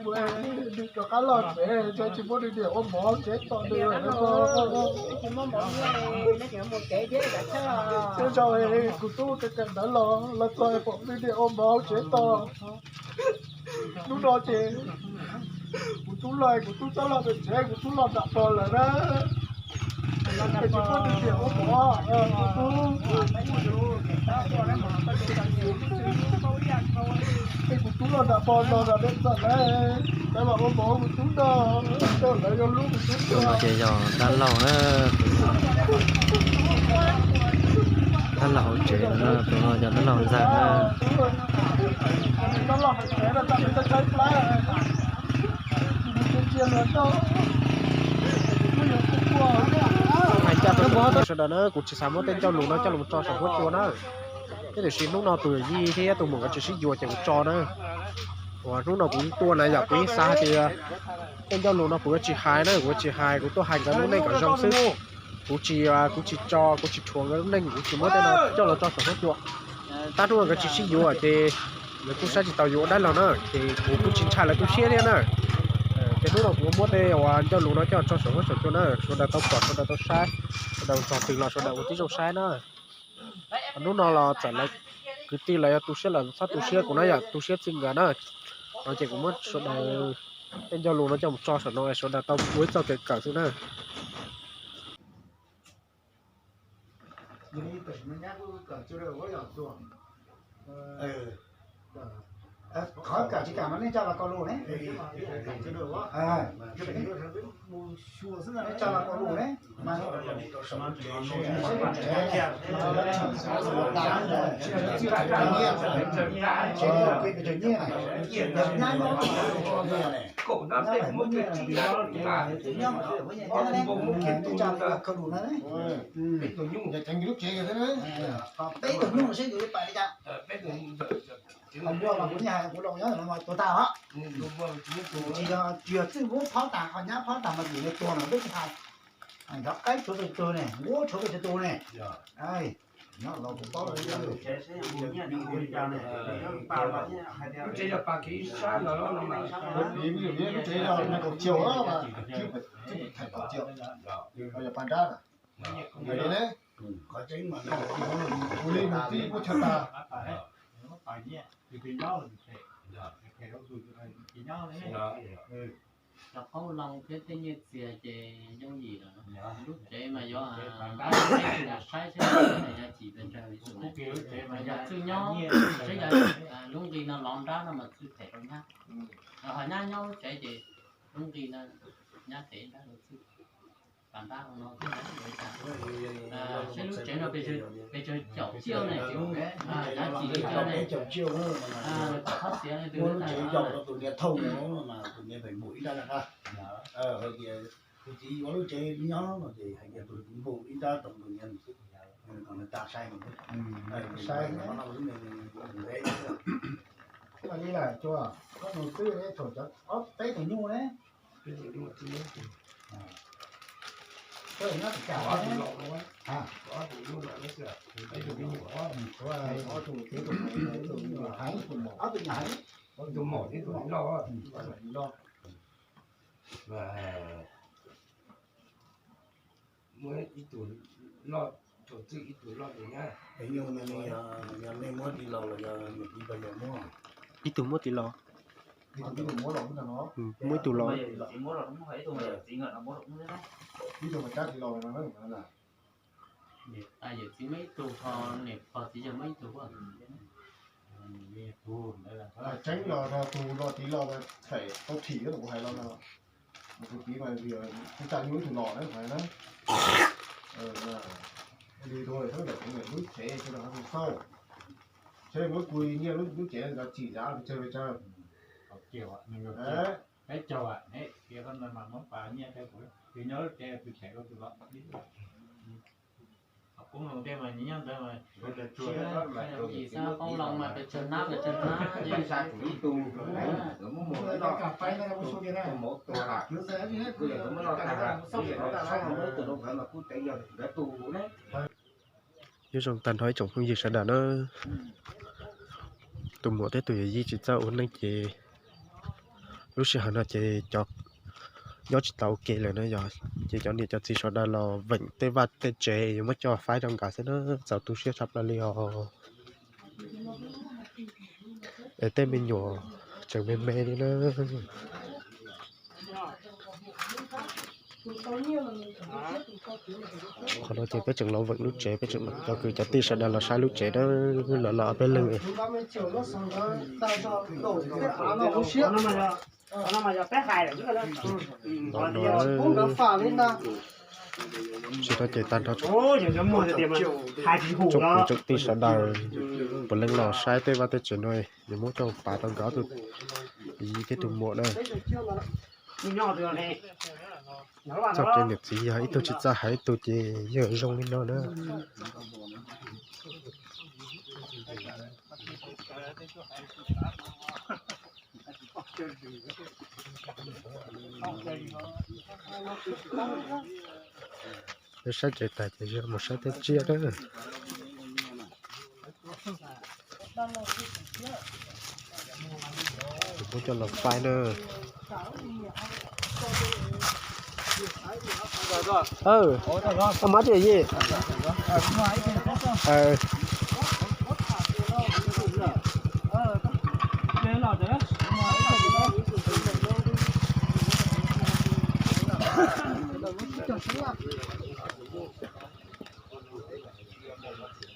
Nws rov qab los tsev, tsis muab nws niam ua mov tsev tos nws lawm. Tej zaum kuv tub kawm ntawv los, los txog pom nws niam ua mov tsev tos. Hnub no ces kuv tub los, kuv tub txhob los tsev, kuv tub los nram pog lawm na. Tsis muab nws niam ua mov, kuv tub. Kuv tub los nram pog no los dej txom na, peb los ua mov kuv tub no, lawv yuav hlub kuv tub. Tus no ces yog dab laug na, dab laug hauv tsev no, tus no yog dab laug ntxawg na. Sawv daws na, kuv tsis xav muab tej ncauj lus no coj los tso saum huab cua na. Tiam sis hnub no tus yawm yij thiab tus muam nkawd tsis sib yuav ces kuv tso na. Uas hnub no kuv tuaj na yom, kuv yeej xav hais tias tej ncauj lus no kuv yuav tsis hais na, kuv yuav tsis hais, kuv tuaj hais nkawd lub neej kom zoo xwb. Kuv tsis, kuv tsis tso, kuv tsis rhuav nkawd lub neej, kuv tsis muab tej no coj los tso saum huab cua. Tab hnub no nkawd tsis sib yuav ces lawv kuj saib tsis taus yus ua dab laug na, ces kuv kuj tsis ntshai lawv tu siab thiab na. Ces hnub no kuv muab tej uas ncauj lus no coj tso saum huab saum cua na, sawv daws tau pom, sawv daws tau saib, sawv daws txog twg los sawv daws ua tib zoo saib na. Hnub no los txawm lawv kwv tij lawv yuav tu siab los txhob tu siab, kuv na yom, tu siab txij nkawd na. No ces kuv muab sawv daws tej ncauj lus no coj mus tso saum no, sawv daws tau ua ib txoj kev kawm xwb na. Qhov kawm tsis kam no nej coj los kaus lus ne. Nej coj los kaus lus ne. Peb tug nyuj seb yus li pam li cas. Qhov npua mas kuv yeej hais kuv los nyob no mas tuag tag os. Tsis yog, tsis yog txwj muab phaub tas, qhov nyab phaub tas mas yus li tuag no peb tsis hais. Nrov qaib tshuav pes tsawg ne, nquab tshuav pes tsawg tus ne. Nyob los kuv paub. Lub tsev yog pas kev ib sab los, lub tsev yog kaum chiaus, thaj kaum chiaus, yog pas nrab na. Qhov tseeb mas kuv li mus txij kuj tshaj tas. Cov qhaub loo thiab tej nyiaj txiag ces yooj yim lawm. Lub tsev mas yuav saib saib yog cim pes tsawg li. Yog txwj nyob, saib yog lub nqi no lov nrab no mas txwj them rau nyab. Ho nyab nyob lub tsev ces lub nqi no nyab them nrab rau txwj. Pas nrab no thiab. Saib lub tsev no pes tsawg caum ciaj ne, caum ciaj ne, qhov txiav ne, tus niam thooj no mas tus niam pem npum ib nrab na. Hais tias tus txiv yuav lub tsev nyob no ces hais tias tus npum ib nrab rau tus niam xwb, kom nws tau saib, saib no lub npe. Li lawm, koj mus twb thaum cov ob peb tus nyuj ne. Ob tug nyuj heev, ob tug nyuj heev, ob tug nyuj loj. Muab ib tug loj, thaum twg ib tug loj tus nyab. Nyuj no yog nej muab tij laug los yog niam tij pog yawg muab? Ib tug muab tij laug. Muab ib tug los. Yawm txiv muab ib tug, ho niam pog txiv yawg muab ib tug. Tseeb los tus los tij laug them tau thim, kuv hais los no. Tus txiv mas kuv tsa nyuj ib tug los na, kuv hais na. Li tus sawv daws kuv lub tsev sawv daws ho xauj, sawv daws muab kuv nyiaj lub tsev ntawd tsim zam pes tsawg pes tsawg. Peb caug, peb caug mas muab pas nyiaj rau kuv, nyob lub tsev tus them rau tus los. Qoob loo tej mas nyob ntawd mas, ib tug, muab mus ib tug, tus mauv tuag, kuv yog tus muab loj tag, kuv yog tus muab ib tug rau nkawd mas kuv tev yog nkawd tus ne. Nyob zoo tag nrho ib tsoom phooj ywg sawv daws na. Tus muam thiab tus yawm yij tsis txawj ua neej ces lub sij hawm no ces cov nyob tsis tau ua ke lawm na yog, ces cov niam cov txiv sawv daws los veem tej vaj tej tsev yuav muab coj faib rau nkawd xwb na, txaus tu siab tshaj plaws li os. Es tej me nyuam tseem me me li na. Qhov no ces peb tseem los veem lub tsev, peb tseem cov kwv cov tij sawv daws los saib lub tsev na, los los peb leeg. Tsis tau ces tag nrho tsoom kwv tsoom tij sawv daws puav leej los saib tej vaj tej tsev no, yuav muab coj pav rau nkawd ob tug yij thiab tus muam na. Txoj kev niam txiv yog ib tug tsis txawj hais ib tug ces yeej zoo li no na. Saib tsev tas ces mus saib tej tsiaj na. Muab coj los faib na. Mab tsis yij.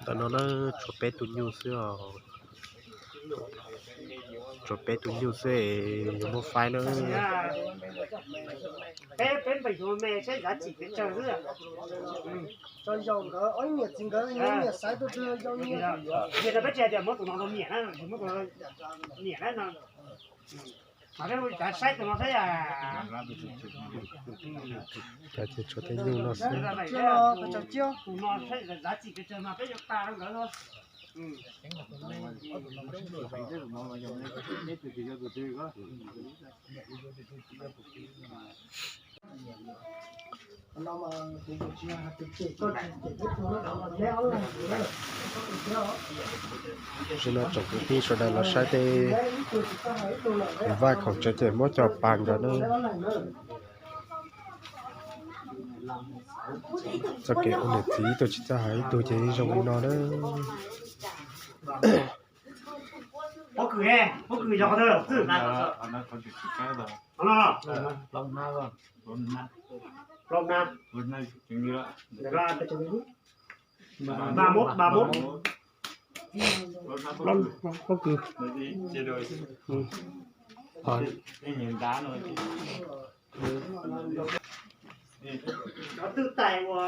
Ntawm no na, tshuav peb tus nyuj xwb os. Tshuav peb tus nyuj xwb, yuav muab faib na. Peb, peb npawg yau me saib zav txim pes tsawg xwb. Tso yau nkawd ob niam txiv nkawd niam xaiv tuaj, yau niam. Peb tsis hais tias muab tus no rau niam na, muab tus niam na no. Mas peb mus saib tus no saib. Cas ces tshuav tej nyuj no xwb. Tus no saib zav txim pes tsawg mas peb yuav tas rau nkawd. Tam sim no tsoom kwv tij sawv daws los saib tej khoom vaj khoom tsev ces muab coj pav nkawd na. Txoj kev ua niam txiv ib tug tsis txawj hais ib tug ces zoo li no na. Ba mốt, ba mốt. Pob kws. Cov twj tais ua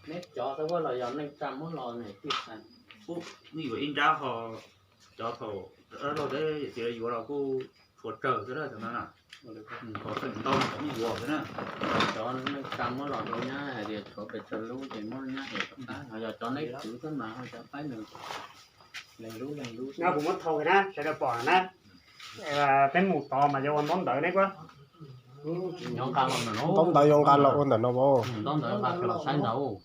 neb cov xwb los yog neej tsa muab los ne tij tais. Kuj ib nrab ho cov thaum dab laug deb tias yuav los kuj tshuav tsawg xwb na, cov no na. Qhov tseem ntau cov muab yuav xwb na. Cov neej tsa muab los rau nyab hais tias tshuav pes tsawg lub ces muab nyab hais rov qab, ho yog cov neb kwv xwb mas ho cov qaib nws leeg lub leeg lub. No kuv muab thau na, sawv daws pom na. Peb mus tod mas yuav ua ntaub ntawv ne kuv. Ntaub ntawv yuav nqa los ua ntawm no. Ntaub ntawv nqa los saib ntawd.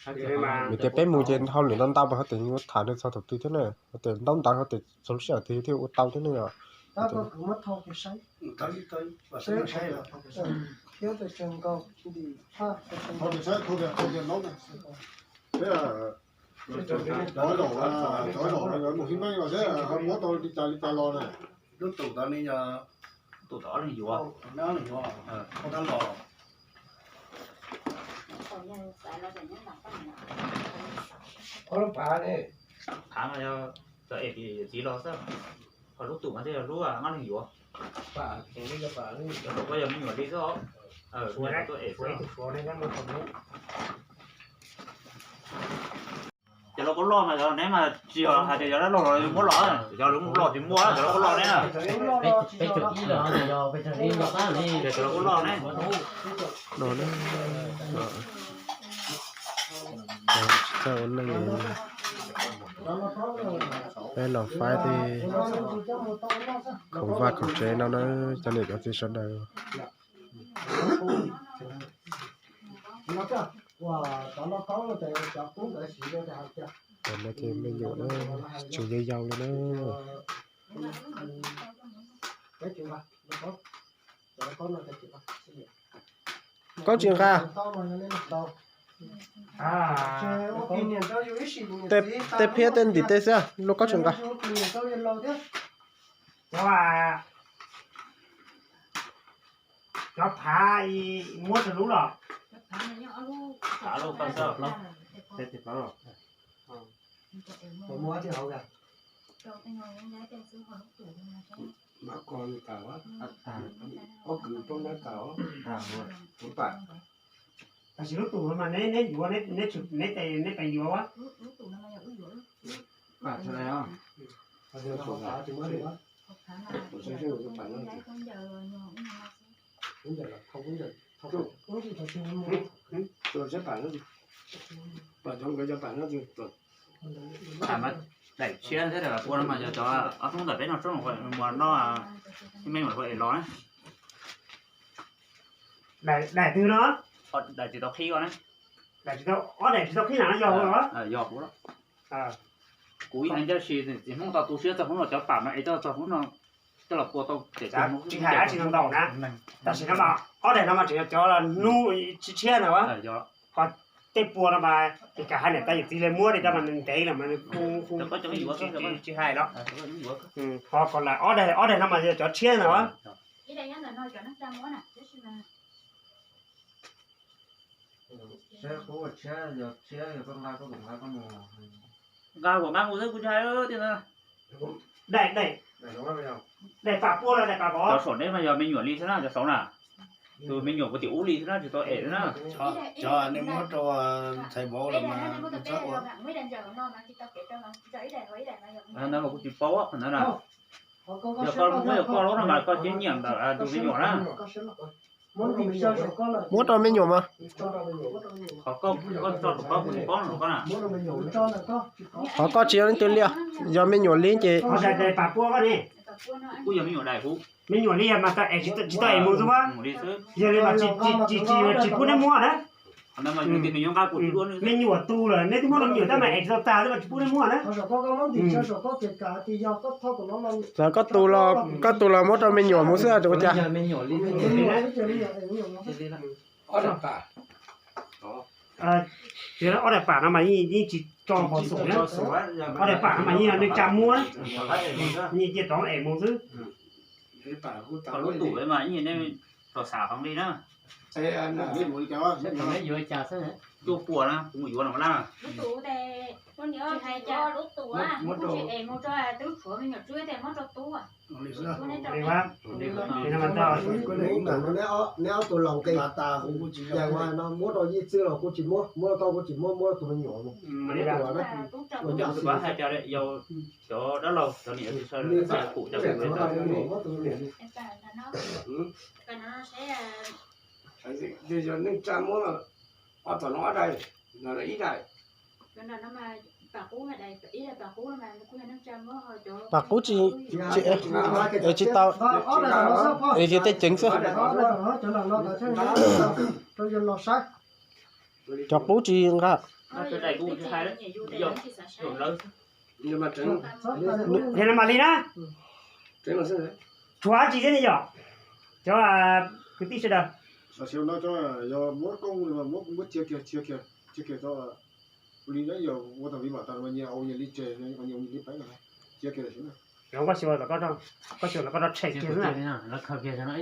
Vim tias peb mus ces hauj lwm ntau ntau mas ho tias yuav tham nws txog thaum twg thiab na, ho tias ntaub ntawv ho tias txog lub sij hawm twg thiaj ua tau thiab ne yom. Cov zaum, cov zaum mus hib meej los thiab ho muab tau li cas li cas los na. Lub tus tod ne yog tus tod leej yuav, leej yuav los. Phav mas yog txawm es txiv los xwb, ho lub tus mas thiaj yog lub ob leeg yuav. Cov tau koj yog me nyuam li xwb os. Tuaj es xwb. Cov loj koj loj mas neb mas tsis yog hais tias yog dab laug los muab los, yog lawv los tsis muaj, cov loj koj loj neb. Peb caug ib los yog peb caug ib los qab ne. Cov loj koj loj neb. Txawj ua neej, peb los faib tej khoom vaj khoom tsev no na, cov niam cov txiv sawv daws. Cov me nyuam na, tseem yau yau li na. Koj tsis nqa tej phiab tej ntim tej xwb, luag koj tsis nqa. Cov phav muab rau lub los. Tab sis lub tus no mas neb yuav, neb pes yuav. Daim tshiab thiab daim pua no mas yog cov ob hnub ntawm peb no tsob mus no, me nyuam es los na. Daim twg no? Daim tsis tau qhib na. Ob daim tsis tau qhib na yog yog kuv. Kuv ib hais ncaj si txiv Hmoob tau tu siab txog hnub no cov pam no es txog hnub no coj los pua tau tsis hais dab tsi ntau na. Tab sis no mas ob daim no mas tseem yog cov hnub tshiab tshiab na. Ho tej pua no mas ces kam hais niam tais yawm txiv li muab li cov mas ntev los mas tsis hais los. Ho ob daim, ob daim no mas yog cov tshiab na. Nqa kuv nqa kuv xwb kuv tsis hais tiag na. Daim pam pua los daim pam vov? Cov saum neb mas yog me nyuam li xwb na, cov saud na. Tus me nyuam puag tim ub li xwb na, tsis tau em na. Cov nej muab rau ntxhais vauv lawm mas. Ntawd mas kuv tsis paub qhov ntawd na. Yog koj muab yog koj lub no mas koj tseem nyiam ntawm tus me nyuam na. Muab rau me nyuam mas. Qhov koj tso rau koj kuv tsis paub rau koj na. Qhov koj tsis yog leej twg li, yog me nyuam li ces. Kuj yog me nyuam daim huv. Me nyuam li mas tsis tau es mus xwb. Yog li mas tsis pub neb muab na. Me nyuam tu lawm neb twb muab rau me nyuam tab mas es tsis tau tag xwb mas tsis pub neb muab na. Koj tu los, koj tu los muab rau me nyuam mus xwb ua cas. Ob daim pam no mas yeej tsis tso npau suav na. Ob daim pam no mas yeej yog neej tsa muab, yeej cia rov es mus xwb. Lub tus mas nej tau xav heev li na. Cuaj puas na, kuv mus yuav no na. Neb ob tug laus nqi, yog no muab rau Yij Txwj los kuj tsis muab, muab rau koj kuj tsis muab, muab rau tus me nyuam. Tus pab hais tias yog cov dab laug cov niam tsis sawv kuj cov me nyuam. Yog neej tsa muab ob tom no ob daim, no ib daim. Pam qub tsis, tsis tau, es yog tej ceev xwb. Cov qub tsis nqa. Yog no mam li na. Tshuav dab tsi thiab ne yom? Cov kwv tij sawv daws. Koj xyuas koj rau tshem kiag xwb. Laj los khaws kiag xwb.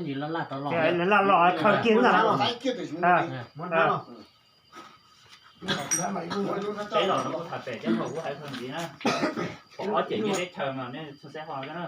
Peb los kuv tham pem thiab thaum kuv hais ntxiv na, pom ob ceg nyob teb chaws mas nej txhob xav ho na.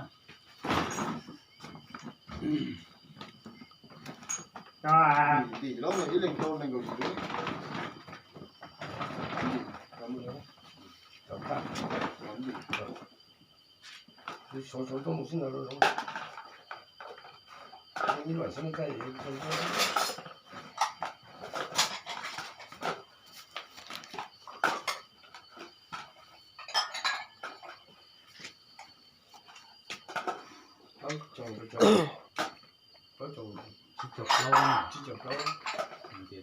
Tsib caug plaub, tsib caug plaub, ces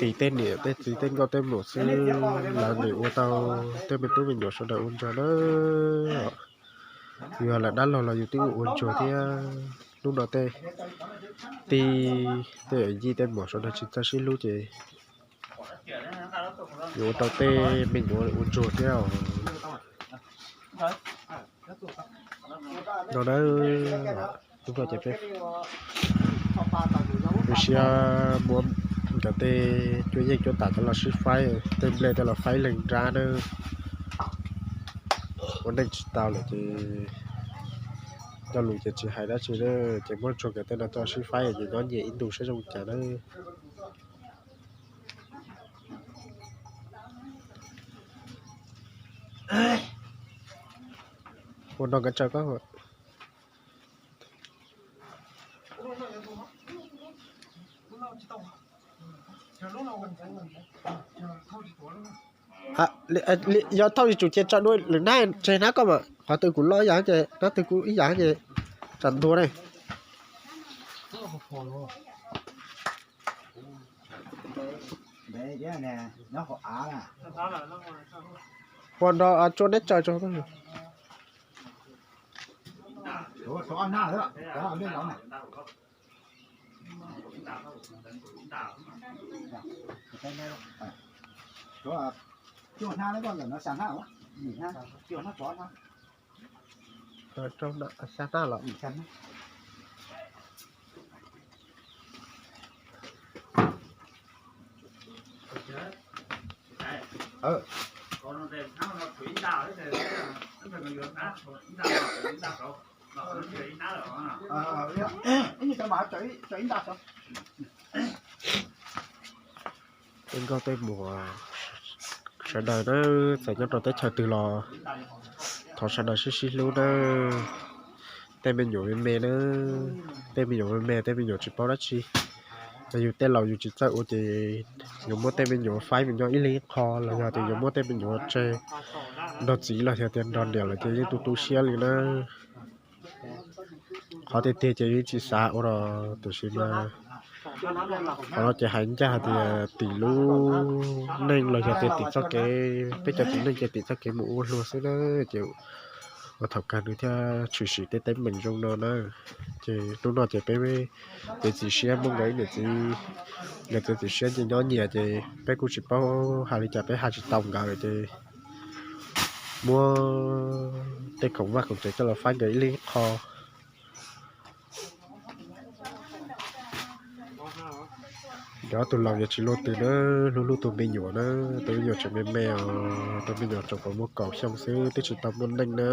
Tis tej niam tej txiv tej nkauj tej muam xwb, lawv nws ua tau tej me tub me nyuam sawv daws ua ntsuag na. Yus yog lawv dab laug los yus twb ua ntsuag thiab. Hnub no tej tij tej yij tej muam sawv daws tsis txawj sib hlub ces yuav ua tau tej me nyuam ua ntsuag thiab os. No na. Hnub no ces peb, peb siab muab nkawd tej cuab yeej cuab tam coj los sib faib, tej nplej coj los faib leeg nrab na. Ua neej tsis tau lawm ces cov lus ces tsis hais dab tsi na, ces muab tsuag nkawd tej no coj sib faib ces nyob nyias ib ntus saib zoo cas na. Ua no nkawd tsaws koj. Yog thauj tsis tsum ces tsaws dua lwm hnab, tseg hnab koj mas qhov twg kuv loj ib yam ces hnab twg kuv ib yam ces tsam ntua ne. Ua nrog tsuag neb tsaws tso. Tej nkauj tej muam sawv daws na, txawm nyob rau teb chaws twg los thov sawv daws sib sib hlub na. Tej me nyuam me me na, tej me nyuam me me, tej me nyuam tsis paub dab tsi, yog yus tej laus yus tsis txawj ua ces yuav muab tej me nyuam faib mus nyob ib leeg ib qho los yog tias yuav muab tej me nyuam tseg nrog txiv los yog tias nrog niam lawm ces yeej tu tu siab li na. Qhov tiag tiag ces yeej tsis xav ua los tiam sis mas qhov no ces hais ncaj hais tias tim lub neej los yog tias tim txoj kev, peb cov txiv neej ces tim txoj kev mus ua hluas xwb na, ces ua thaum kawg nws thiaj tshwm sim tej teeb meem zoo no na. Ces hnub no ces peb txiav txim siab muab nkawd ib niam txiv, nkawd txiav txim siab ces nyob nyias ces peb kuj tsis paub hais li cas peb hais tsis tau nkawd ces muab tej khoom vaj khoom tsev coj los faib nkawd ib leeg ib qho. Nkawd ob tug laus yuav tsis luaj twg na, hlub hlub tus me nyuam na, tus me nyuam tseem me me os, tus me nyuam tseem puas muaj kaum xyoo xwb twb tsis tau muaj neej na.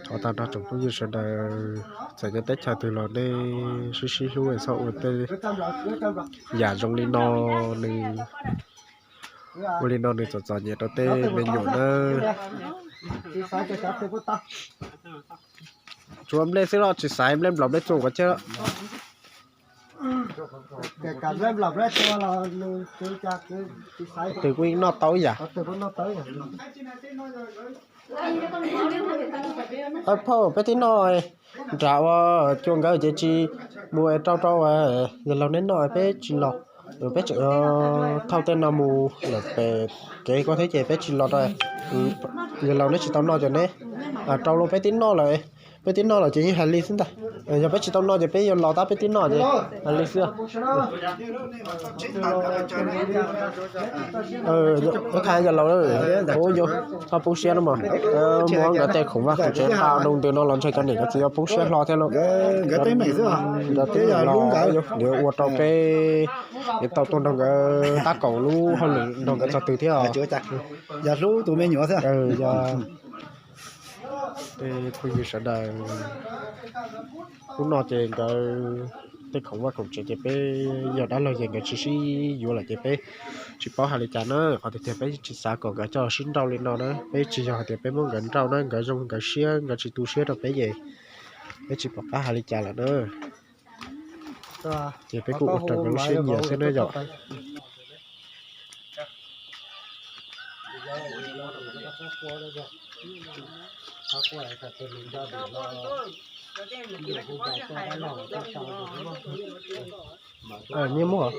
Thov tag nrho tsoom phooj ywg sawv daws, txawm nyob teb chaws twg los nej sib sib hlub txhob ua tej yam zoo li no, nws ua li no nws txom txom nyem rau tej me nyuam na. Tsuav nplej xwb los tsis xaiv nplej nplaum nplej txuas ua thiab. Twg kuj yeej noj tau ib yam. Phauj, peb twb noj nram ua cua nkawd ces tsis mus rau rau yawg laus neb noj peb tsis los. Peb tseem thauj tej no mus lawm pem kev ko thiab ces peb tsis los rau. Yawg laus neb tsis tau noj ces neb rau los peb twb noj lawm. Peb twb noj lawm ces yeej hais li xwb ntag. Yog peb tsis tau noj ces peb yuav los tab peb twb noj ces hais li xwb. Qhov yog, koj poob siab no mas, muab nkawd tej khoom vaj khoom tsev nqa rau ntawm no los ntshe cov niam cov txiv yuav poob siab hlo thiab lauj. Nkawd tej me nyuam, ua rau peb yuav tau tuaj nrog nkawd tab kaum lub hauj lwm nrog nkawd txog twg thiab. Yog hlub tus me nyuam xwb. Tej phooj ywg sawv daws, hnub no ces nkawd tej khoom vaj khoom tsev ces peb yog dab laug ces nkawd tsis sib yuav lawm ces peb tsis paub hais li cas na. Qhov tiag tiag peb tsis xav kom nkawd coj sib nrauj li no na, peb tsis yog hais tias peb muab nkawd nrauj na, nkawd zoo nkawd siab nkawd tsis tu siab rau peb ces peb tsis pom qab hais li cas lawm na. Ces peb kuj ua raws nkawd lub siab nyiam xwb na yom. Nyiaj muag.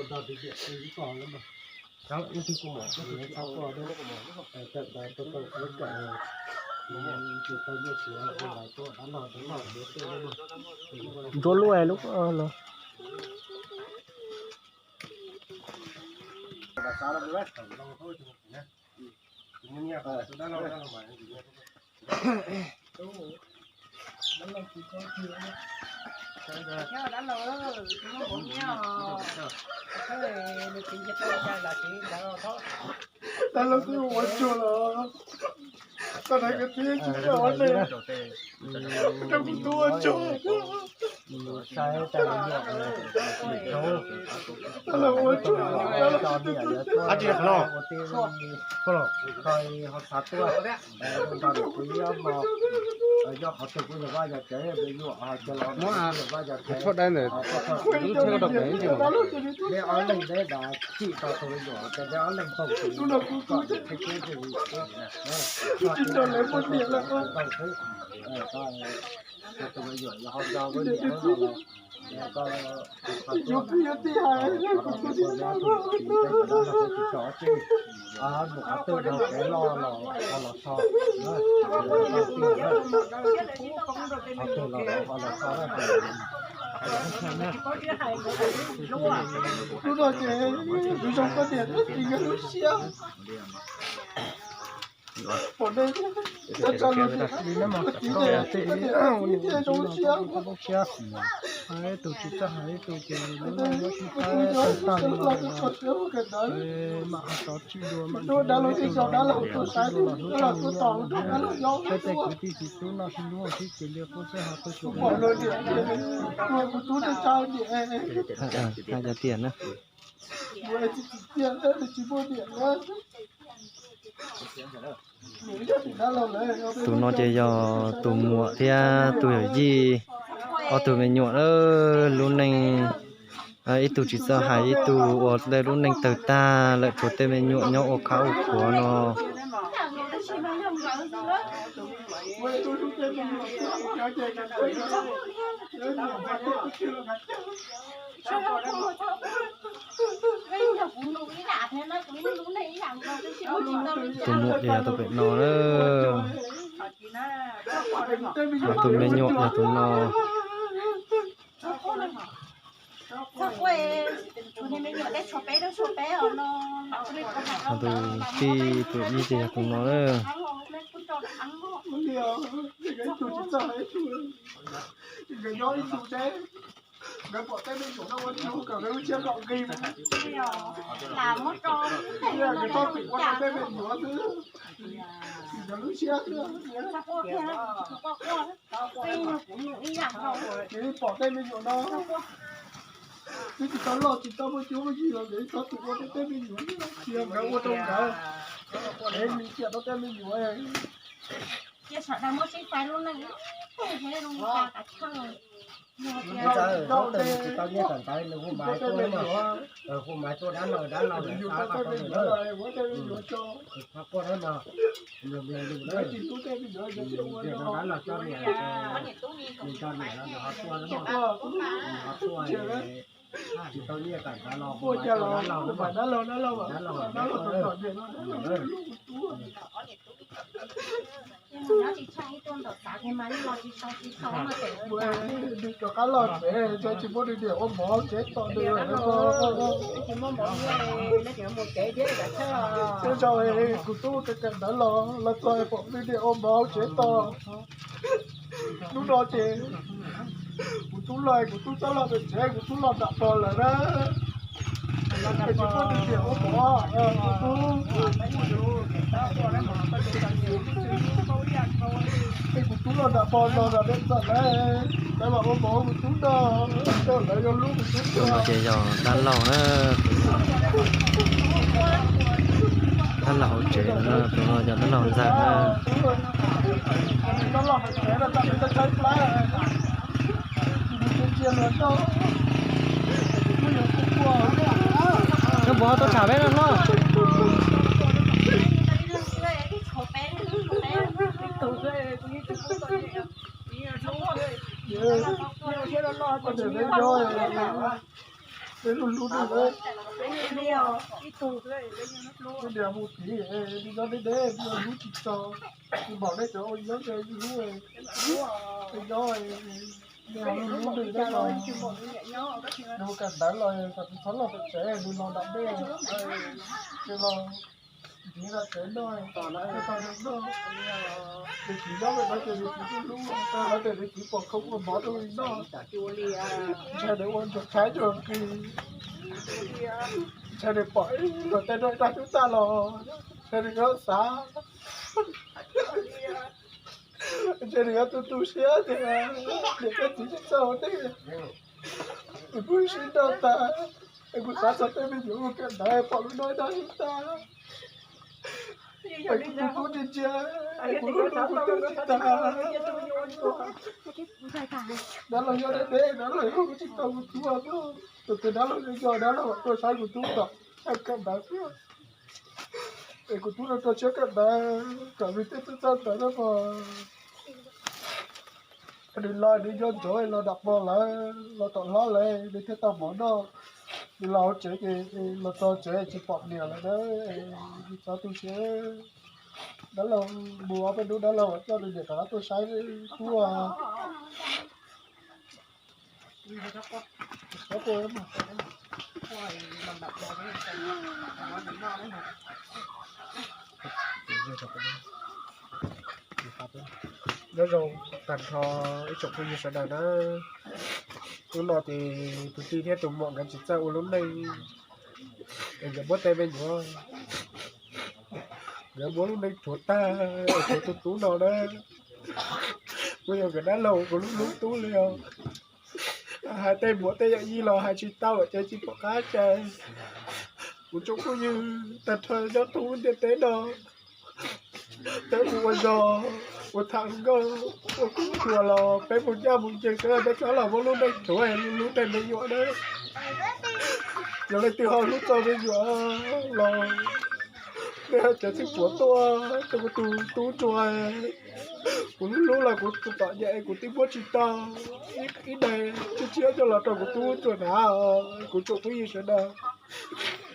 Nruab lub lub los. Dab laug twb ua tsuag los, koj hais koj twb tsis tau ua neeg, rau kuv tub ua tsuag. Dab laug ua tsuag. Muab cov dab ntawm lub tsheb koj rau pem ib ntsis. Tsis nrog lawv muaj niam lawm. Yuav kwv yuav tij hais, kuv twb tsis tau. Hnub no ces kuv zoo koj tias twb tsis nkag lub siab. Pom nej, tsa lus tias, koj tias, koj tias zoo siab. Ib tug tsis txawj hais ib tug ces lub neej muab sib faib tawg tag li no. Mam qhov tsov tswj dua, mam dab laug tib zoo dab laug tus xaiv tus los hlub tag li no. Peb tej kwv tij txiv tub noj sib hlub sib ces li qub xwb ho tu kuv pom niam, kuv tub tsa niam. Hais tias na. Tus no ces yog tus muam thiab tus yawm yij, ob tug me nyuam. Lub neej ib tug tsis txawj hais, ib tug ua tej lub neej tawg tag lawm, tshuav tej me nyuam nyob ua khab ua khuav no. Tus muam ces yog tus pem no na. Tus me nyuam yog tus no. Tus tij tus yij ces yog tus no na. Nkawd pom tej me nyuam no ua tsuag kom nkawd lub siab kom nqig. Nkawd txhob txwm ua rau tej me nyuam xwb, nkawd lub siab xwb. Ces pom tej me nyuam no twb tsis tau loj tsis tau muaj cuab muaj yig los nkawd txhob txwm ua rau tej me nyuam, cia nkawd ua rau nkawd, es cia rau tej me nyuam. Cia sawv daws muab sib faib lub neej, zoo li cas kav chawj. Tsis tau nyiaj tawm ntawd nws hu maiv tuaj, hu maiv tuaj dab laug dab laug, quaj dab laug, dab laug coj niam, nws coj niam los nws ho tuaj, nws ho tuaj, tsis tau nyiaj tawm ntawd los hu maiv tuaj dab laug, dab laug, dab laug. Nws rov qab los tsev, tsis muaj nws niam ua mov hauv tsev tos nws lawm. Tej zaum kuv tub kawm kawm ntawv los, los txog pom nws niam ua mov hauv tsev tos. Hnub no ces kuv tub los, kuv tub txhob los pem tsev, kuv tub los nram pog lawm na. Es tsis muaj nws niam ua mov, kuv tub, es kuv tub los nram pog los nram dej txom lawm, lawv mam ua mov kuv tub noj, lawv yuav hlub kuv tub. Tus no ces yog dab laug na, dab laug hauv tsev no, tus no yog dab laug ntxawg na. Koj puas tau tham peb no hlob? Peb lub hlub nws, peb niam mus tid, nws nyob deb deb, nws hlub tsis txog, nws npaum nej cov ua nyob hlub, nyob, nej ho hlub nws thiab los, nws mus kawm ntawv los kom nws txhob los tom tsev, nws los nram dej, ces los Txiv no tsev no, tau zoo noj, nws txiv nyob pem no ces nws txiv kuj hlub, tau hais tias nws txiv pom kho ua mov rau nws noj. Ntshai nws ua ntsuag tshaib ntsuag nqhis, ntshai nws pom ib luag tej nrog ib rab tub tag los, ntshai nws yuav xav, ntshai nws yuav tu tu siab tias niam thiab txiv tsis txawj ua neej, es kuv sib nrauj tag, es kuv xav txog tej me nyuam ua kawm ntawv pom lub no ib rab tub tag. Es kuv tu tub ntsia ntsia, es kuv lub hlub kuv tu tsis tag. Dab laug nyob deb deb, dab laug hlub kuv tsis tau kuv tub tuaj. Tus twg dab laug nyob nco dab laug tuaj saib kuv tub tom kawm ntawv xwb. Es kuv tub no rau siab kawm ntawv kom nws tej txawj txawj ntawv na mas. Nws los nws nco ntsoov los nram hmo lawm, los tom hlob lawm nws thiaj tau mov noj. Nws los hauv tsev ces los txog tsev tsis pom niam lawm na, nws txhob tu siab. Dab laug mus ob peb hnub dab laug coj nws niam rov qab tuaj saib tub. Nyob zoo tag nrho ib tsoom phooj ywg sawv daws na. Hnub no ces tus tij thiab tus muam nkawd tsis txawj ua lub neej, es nkawd muab tej me nyuam, nkawd muab lub neej rhuav tag es rhuav tus tub no na. Kuj yog nkawd dab laug kuv lub hlub tub li os. Hais tej muam tej yawm yij los hais tsis tau ces tsis pom qab ces kuv tsoom phooj ywg tag nrho nyob thoob lub ntiaj teb no, peb mus ua zog, ua tham nkauj, ua kuv tsuas los peb mus ncaj mus ncees xwb, peb txhob los muab lub neej rhuav hlub tej me nyuam na. Yog leej twg ho hlub txog me nyuam los nej ho tseem txheeb puav tuaj rau kuv tus tub ntsuag. Kuv hlub los kuv tus tom nyem kuv twb muab tsis tau ib daig tshiab tshiab coj los rau kuv tub ntsuag na. Kuv tsoom phooj ywg sawv daws,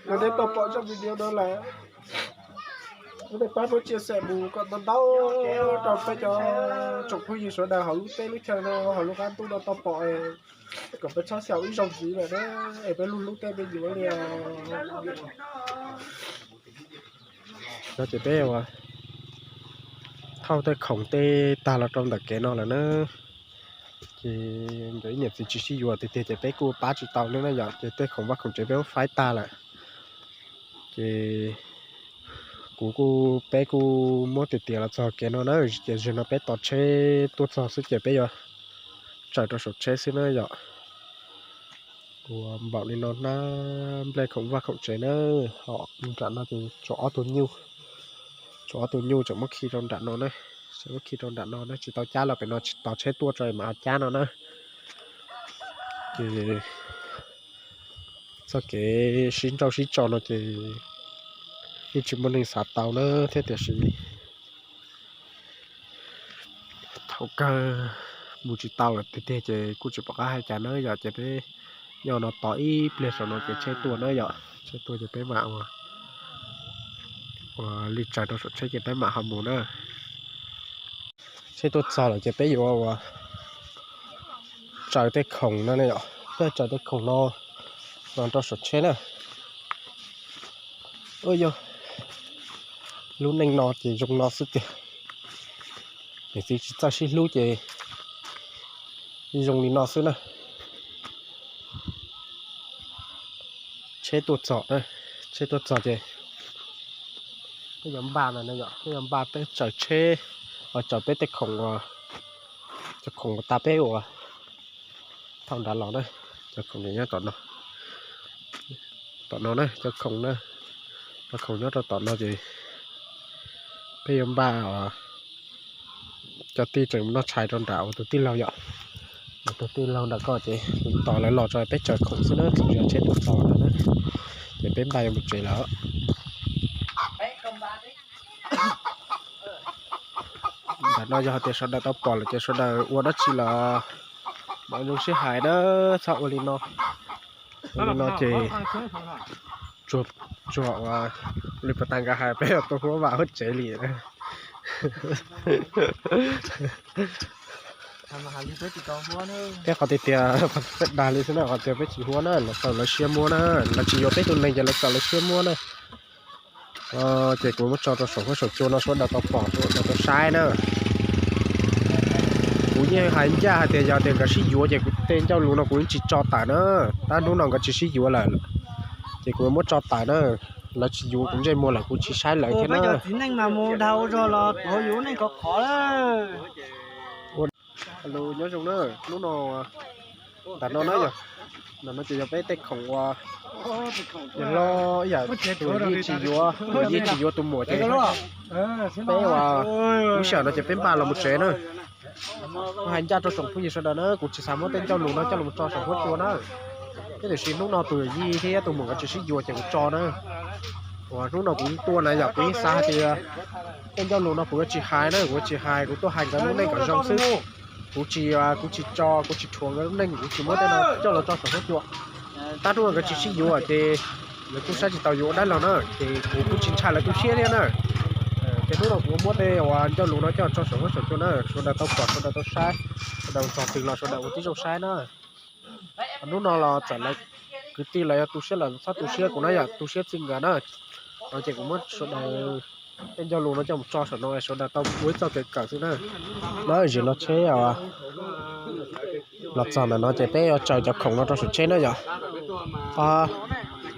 yog nej tau pom zaj video no lawm, nej pab muab chia sẻ mus kom tau ntau rau peb cov tsoom phooj ywg sawv daws hauv lub teb lub chaw no, hauv lub qab ntuj no tau pom, kom peb txhob xyaum ib zaug ntxiv lawm na, es peb hlub hlub tej me nyuam li os. No ces peb ua thauj tej khoom tej tag los rau ntawm kev no lawm na. Ces nkawd ib niam txiv tsis sib yuav tiag tiag ces peb kuj pab tsis tau li na yom, ces tej khoom vaj khoom tsev peb muab faib tag lawm. Ces kuv kuj, peb kuj muab tiag tiag los txog kev no na, ces zaum no peb tos tsheb tuaj txog xwb ces peb yuav tsaws rau saum tsheb xwb na yom. Ua npaum li no na, nplej khoom vaj khoom tsev na, ho nram no ces tshuav ob tug nyuj, tshuav ob tug nyuj tseem muab khi rau nram no na, tseem muab khi rau nram no na, tsis tau cab los pem no, tos tsheb tuaj tso mam ho cab no na. Ces txoj kev sib nrauj sib tso no ces yeej tsis muaj neeg xav tau na, thiab tiam sis thaum kawg mus tsis tau lawm tiag tiag ces kuj tsis pom qab hais cas na yom, ces peb nyob no tos ib pliag saum no ces tsheb tuaj na yom, tsheb tuaj ces peb mam ua, ua li tsaws rau saum tsheb ces peb mam ho mus na. Tsheb tuaj txog lawm ces peb yuav ua tsaws tej khoom no ne yom, peb tsaws tej khoom no los rau saum tsheb na. Ua yog lub neej no ces zoo no xwb tiag, niam txiv tsis txawj sib hlub ces zoo li no xwb na. Tsheb tuaj txog, tsheb tuaj txog ces peb yuav npaj no, peb yuav npaj peb tsaws tsheb, tsaws peb tej khoom, cov khoom uas tas peb ua thauj nrad los na, cov khoom nyob tom no, tom no na, cov khoom na, cov khoom nyob rau tom no ces peb yuav npaj, cov tij tseem noj tshais rau nram ua tus tij laug yom, ua tus tij laug nram ko ces tos lawv los tso peb tsaws khoom xwb na, txog tsheb tuaj txog lawm na, ces peb npaj yuav mus tsev lawm. Ntawm no yog hais tias sawv daws tau pom lawm ces sawv daws ua dab tsi los mam zoo sib hais na, txhob ua li no. Ua li no ces tsuag, tsuag ua li puas tag nkawd hais peb yuav tuaj huab vam huab tsev li. Peb qhov tiag tiag dag li xwb na, qhov tiag peb tsis huab na, lawv txaus lawv siab muab na, lawv tsis yuav peb tus neeg ces lawv txaus lawv siab muab na. Ces kuv muab tso rau saum huab saum cua no sawv daws tau pom sawv daws tau saib na. Kuv yeej hais ncaj hais tias yog tias nkawd sib yuav ces kuv tej ncauj lus no kuv yeej tsis tso tawm na. Tab hnub no nkawd tsis sib yuav lawm ces kuv muab tso tawm na. Lawv tsis yuav kuv ntsej muag lawm kuv tsis saib lawv thiab na. Nyob zoo na, hnub no ntawm no na yog, ntawm no ces yog peb tej khoom uas yog hlob ib yam tus yij tsis yuav, tus yij tsis yuav tus muam ces peb uas lub sij hawm no ces peb npaj los mus tsev na. Kuv hais ncaj rau tsoom phooj ywg sawv daws na, kuv tsis xav muab tej ncauj lus no coj los tso saum huab cua na. Tiam sis hnub no tus yij thiab tus muam nkawd tsis sib yuav ces kuv tso na. Uas hnub no kuv tuaj na yog kuv yeej xav hais tias tej ncauj lus no kuv yuav tsis hais na, kuv yuav tsis hais, kuv tuaj hais nkawd lub neej kom zoo xwb. Kuv tsis, kuv tsis tso, kuv tsis rhuav nkawd lub neej, kuv tsis muab tej no coj los tso saum huab cua. Tab hnub no nkawd tsis sib yuav ces nkawd kuj saib tsis taus yuav ua dab laug na, ces kuv kuj tsis ntshai lawv tu siab thiab na. Ces hnub no kuv muab tej uas ncauj lus no coj tso saum huab saum cua na, sawv daws tau pom sawv daws tau saib, sawv daws txog twg los sawv daws ua tib zoo saib na. Hnub no los txawm lawv kwv tij los yog tu siab los txhob tu siab kuv na yom, tu siab txij nkawd na. No ces kuv muab sawv daws tej ncauj lus no coj mus tso saum no sawv daws tau ua ib txoj kev kawm xwb na. Lawv zim no tsheb los txog ntawm no ces peb yuav tsaws cov khoom no rau saum tsheb na yom.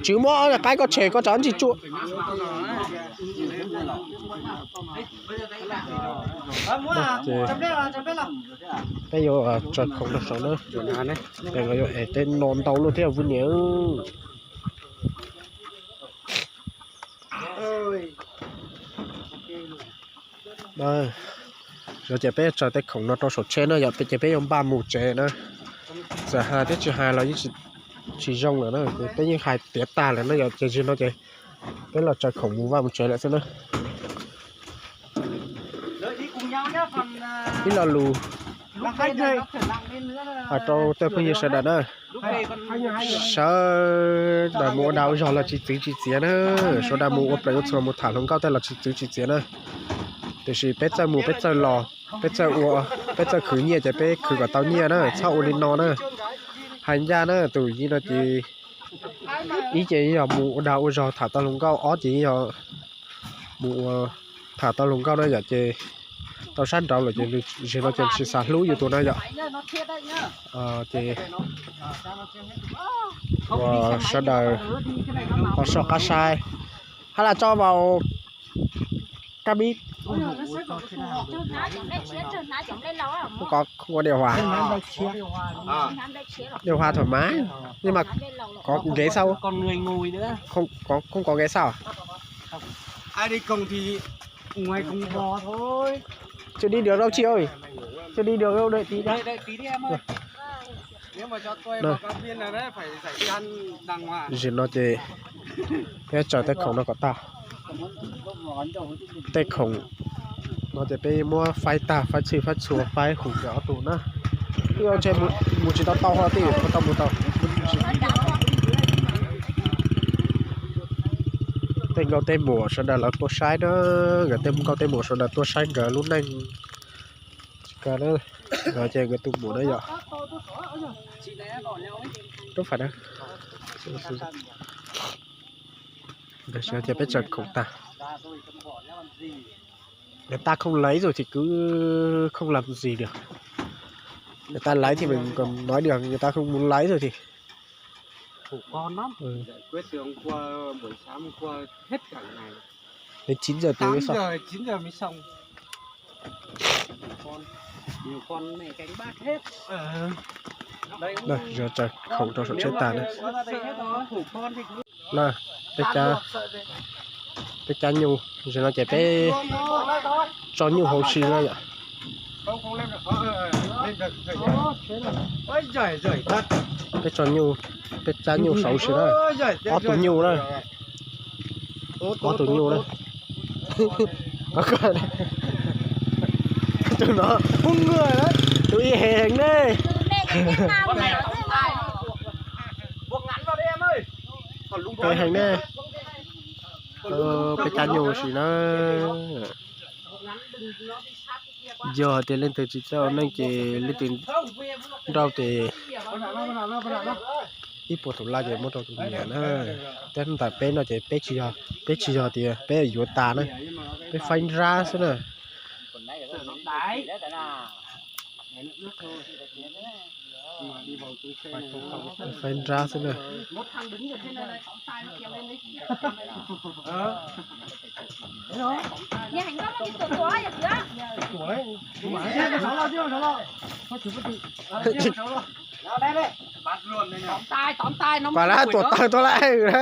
Tswv muab qaib koj tshem koj tso ntsis tsuj. Peb yuav tsaws khoom rau saum na, es lawv yuav es tej no ntau luaj thiab poj niam. Ces peb tsaws tej khoom no rau saum tsheb na yom, ces peb yuav npaj mus tsev na. Txawm hais thiab tsis hais los yeej tsis zoo lawm na, ces peb yeej hais tiav tag lawm na yom, ces zaum no ces peb los tsaws khoom mus vaj mus tsev lawm xwb na. Ib lo lus hais rau tej phooj ywg sawv daws na, sawv daws mus ua dag ua zog los tsis txwv tsis txiav na, sawv daws mus ua plees ua txhuas mus tham hluas nkauj tej los tsis txwv tsis txiav na. Tiam sis peb txawj mus peb txawj los, peb txawj ua, peb txawj khwv nyiaj ces peb khwv kom tau nyiaj na, txhob ua li no na. Hais ncaj na, tus yij no ces ib ces yog mus ua dag ua zog tham tau hluas nkauj, ob ces yog mus ua tham tau hluas nkauj na yom, ces tau sab nraud lawm ces zaum no ces tsis xav hlub yus tus na yom. Ces ua sawv daws ho soj qab saib, hab las tso vaus kab mib. Không có, không có điều hòa. Điều hòa thoải mái, nhưng mà có ghế sau. Không có ghế sau à? Ai đi cùng thì ngồi cùng bò thôi. Chưa đi được đâu chị ơi. Chưa đi được đâu, đợi tí đã. Zaum no ces peb tsaws tej khoom no kom tag. Tej khoom no ces peb muab faib tag, faib txhij faib txhua, faib hum ces ob tug na. Twb ntshe mus tsis tau tau ho tej tau mus tau. Tej nkauj tej muam sawv daws lawv tuaj saib na, nkawd tej nkauj tej muam sawv daws tuaj saib nkawd lub neej. Tsis kawg na, no ces nkawd tus muam na yom. Rub phải na. Ces peb tsaws khoom tag. Người ta không lấy rồi thì cứ không làm gì được. Người ta lấy thì mình còn nói được, người ta không muốn lấy rồi thì. Khổ con lắm. Giải quyết từ hôm qua, buổi sáng hôm qua hết cả ngày. Đến chín giờ tối mới xong. Tám giờ, chín giờ mới xong. Khổ con. Nhiều con này canh bác hết. Đây, giờ trời khổ trong sổ chết tàn đấy. Khổ con thì cứ Na, peb cab, peb cab nyuj, zaum no ces peb tso nyuj hauv si na yom. Peb tso nyuj, peb cab nyuj saud si na. Ob tug nyuj na. Ob tug nyuj na. Tus no, tus ib heev ne. Heev ne. Peb cab nyuj si na. Yog tias leej twg tsis txawj ua neej ces leej twg nrauj ces Ib puas tus like ces muab rau tus niam na. Thiab ntawm peb no ces peb tsis yog, peb tsis yog tias peb yuav tas na, peb faib nrab xwb na. Faib nrab xwb na. Pas lab tuam tawg tuaj lawm na.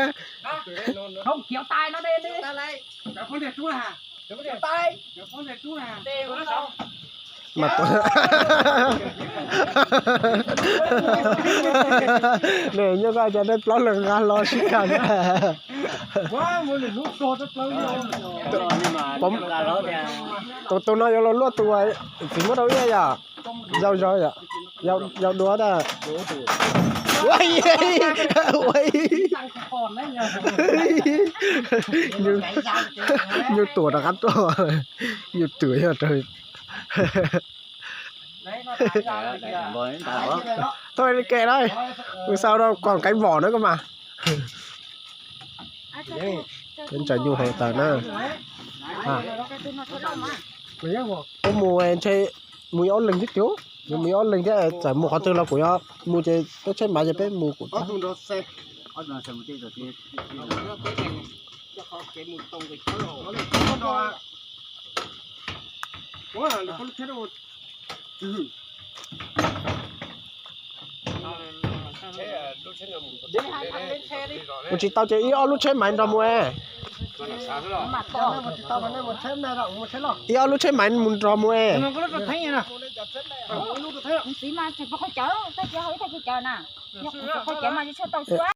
Nws nyob koj cov dej plaub leeg nqa hlo sib kag na. Tus, tus no yuav los luaj tus txiv muab rau ib yam. Yau, yau, yau dua tas. Nyuj tuam rov qab tuaj. Nyuj tuam yog raws. Thôi kệ đây. Mus sau rau còn cánh vỏ nữa cơ mà. Peb ntsaws nyuj hauv taws na. Peb mus ntshe mus ib ob leeg thiab tiag, mus ib ob leeg thiab, txawm mus qhov twg los kuv yuav mus ces peb tsheb maiv ces peb mus kuv. Mus tsis tau ces ib ob lub tsheb maiv nrog mus es. Ib ob lub tsheb maiv mus nrog mus es.